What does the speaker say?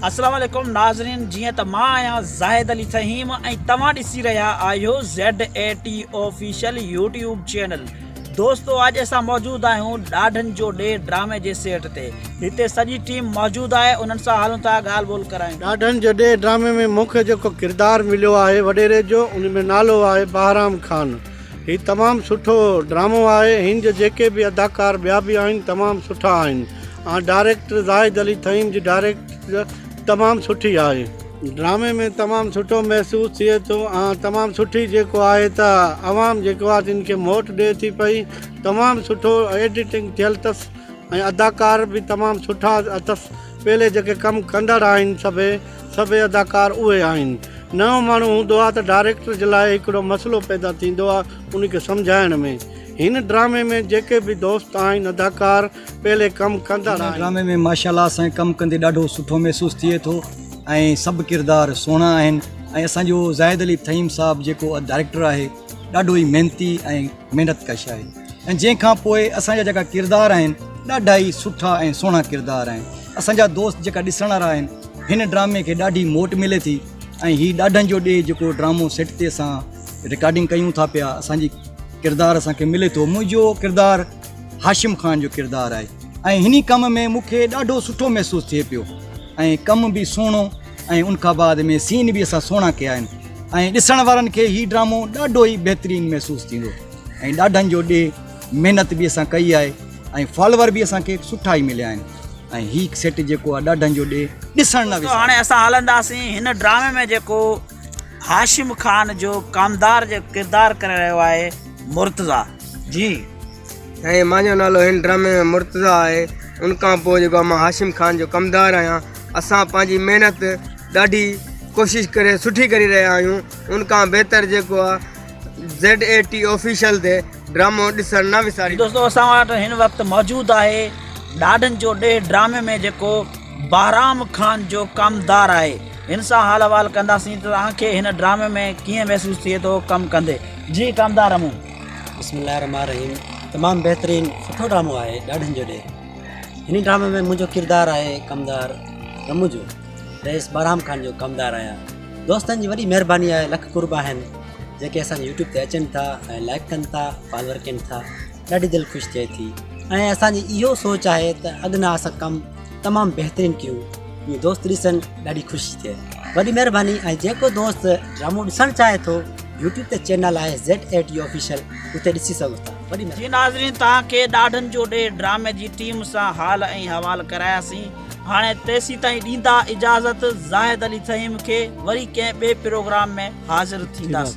السلام عليڪم ناظرين جيئن ته مان آهيان زاهد علي ٿهيم ۽ توهان ڏسي رهيا آهيو Z A T official YouTube channel دوستو اڄ اسان موجود آهيون ڏاڍن جو ڏي ڊرامي جي سيٽ تي هتي سڄي ٽيم موجود آهي انهن سان هلون ٿا ڳالهه ٻولهه ڪرايون. ڏاڍن جو ڏي ڊرامي ۾ مون کي جيڪو ڪردار مليو آهي وڏيري جو ان ۾ نالو آهي بهرام خان هي تمام سٺو ڊرامو آهي هن جا جيڪي به اداڪار ٻيا به آهن تمام سٺا آهن ۽ ڊائريڪٽر زاهد علي ٿهيم جي ڊائريڪٽ تمام سٺي آهي. ڊرامي ۾ تمام سٺو محسوس ٿئي ٿو ۽ تمام سٺي جيڪو آهي ته عوام جيڪو آهي ان کي موٽ ڏئي ٿي پئي تمام سٺو ايڊيٽنگ ٿيل اٿس ۽ اداڪار به تمام سٺا اٿس پهلي جيڪي ڪم ڪندڙ آهن سڀئي سڀئي اداڪار اهي آهن نئون ماڻهو هوندو آهي ته ڊائريڪٽر جي لاء هڪڙو مسئلو پيدا ٿيندو آهي ان کي سمجهائڻ ۾ هن ڊرامي ۾ جيڪي به دوست آهن اداڪار پهلي ڪم ڪندڙ هن آهن. ڊرامي ۾ ماشاءالله اسان کي ڪم ڪندي ڏاڍو سٺو محسوس ٿئي ٿو ۽ سڀ ڪردار سهڻا آهن ۽ اسان جو زاهد علي ٿهيم صاحب جيڪو ڊائريڪٽر آهي ڏاڍو ئي محنتي ۽ محنت ڪش آهي ۽ جنهن کان پوء اسان جا جيڪا ڪردار آهن ڏاڍا ئي سٺا ۽ سهڻا ڪردار آهن اسان جا دوست جيڪا ڏسڻ وارا آهن هن ڊرامي کي ڏاڍي موٽ ملي ٿي ۽ هي ڏاڍن جو ڏي جيڪو ڊرامو سيٽ تي اسان رڪارڊنگ ڪيون ٿا پيا اسان جي ڪردار اسان کي ملي ٿو منهنجو ڪردار هاشم خان جو ڪردار آهي ۽ هني ڪم ۾ مون کي ڏاڍو سٺو محسوس ٿئي پيو ۽ ڪم به سهڻو ۽ ان کان بعد ۾ سين به اسان سهڻا ڪيا آهن ۽ ڏسڻ وارن کي هي ڊرامو ڏاڍو ئي بهترين محسوس ٿيندو ۽ ڏاڍن جو ڏي محنت به اسان ڪئي آهي ۽ فالوور به اسان کي سٺا ئي مليا آهن ۽ هي سيٽ جيڪو آهي ڏاڍن جو ڏي ڏسڻ نه دوستو هاڻي اسان هلنداسين هن ڊرامي ۾ جيڪو هاشم خان جو ڪامدار جو ڪردار ڪري رهيو آهي مرتضيٰ جي. سائين مانجو نالو هن ڊرامي ۾ مرتضيٰ آهي ان کان پوء جيڪو مان هاشم خان جو ڪمدار آهيان اسان پنهنجي محنت ڏاڍي ڪوشش ڪري سٺي ڪري رهيا آهيون ان کان بهتر جيڪو آهي زيڊ اي ٽي آفيشل تي ڊرامو ڏسڻ نه وساريندا. دوستو اسان وٽ هن وقت موجود آهي ڏاڍن جو ڏيهه ڊرامي ۾ جيڪو بهرام خان جو ڪمدار آهي هن سان حال احوال ڪنداسين ته توهان کي هن ڊرامي ۾ ڪيئن محسوس ٿئي ٿو ڪم ڪندي جي ڪمدار امون. بسم الله الرحمٰن الرحيم تمام بهترين سٺو ڊرامو آهي ڏاڍن جو ڏيهه هن ڊرامي ۾ منهنجو ڪردار آهي ڪمدار رمو جو رئيس بهرام خان جو ڪمدار آهيان دوستن جي وڏي مهرباني آهي لک قرب آهن جيڪي اسان جي يوٽيوب تي اچن ٿا ۽ لائڪ ڪن ٿا فالوور ڪن ٿا ڏاڍي دل خوش ٿئي ٿي ۽ اسان جي اهو سوچ آهي ته اڳنا اسان ڪم تمام بهترين ڪيون جيئن دوست ڏسن ڏاڍي خوشي ٿئي وڏي مهرباني ۽ جيڪو دوست ڊرامو ڏسڻ چاهي ٿو يوٽيوب تي چينل آهي زيڊ اي ٽي آفيشل اتي ڏسي سگهو ٿا وڏي جي ناظرين توهان کي ڏاڍن جو ڏيهه ڊرامي جي ٽيم سان حال ۽ حوال ڪراياسين هاڻي تيسيتائين ڏيندا اجازت زاهد علي ٿهيم کي وري ڪنهن ٻئي پروگرام ۾ حاضر ٿينداسين.